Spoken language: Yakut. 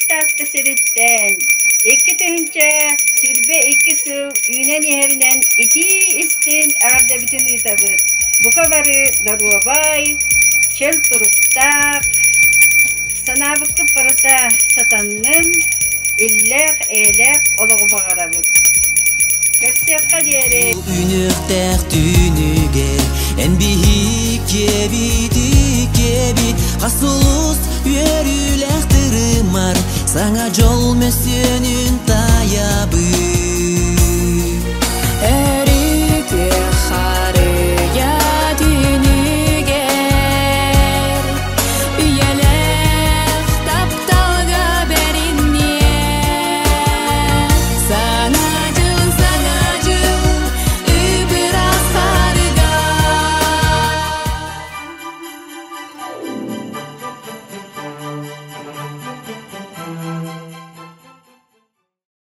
Таатта сириттэн 2022 сыл үүнэн иһэринэн итии-истиҥ эҕэрдэбитин ыытабыт. Бука бары доруобай, чөл туруктаах, санаабыккыт барыта сатаннын, иллээх-эйэлээх олоҕу баҕарабыт. Көрсүөххэ диэри! Үүнүөхтээх түүнүгэр эн биһиккиэбит иккиэбит хас улус үөрүүлээх тырымар саҥа дьол мөссүөнүн таайабыт.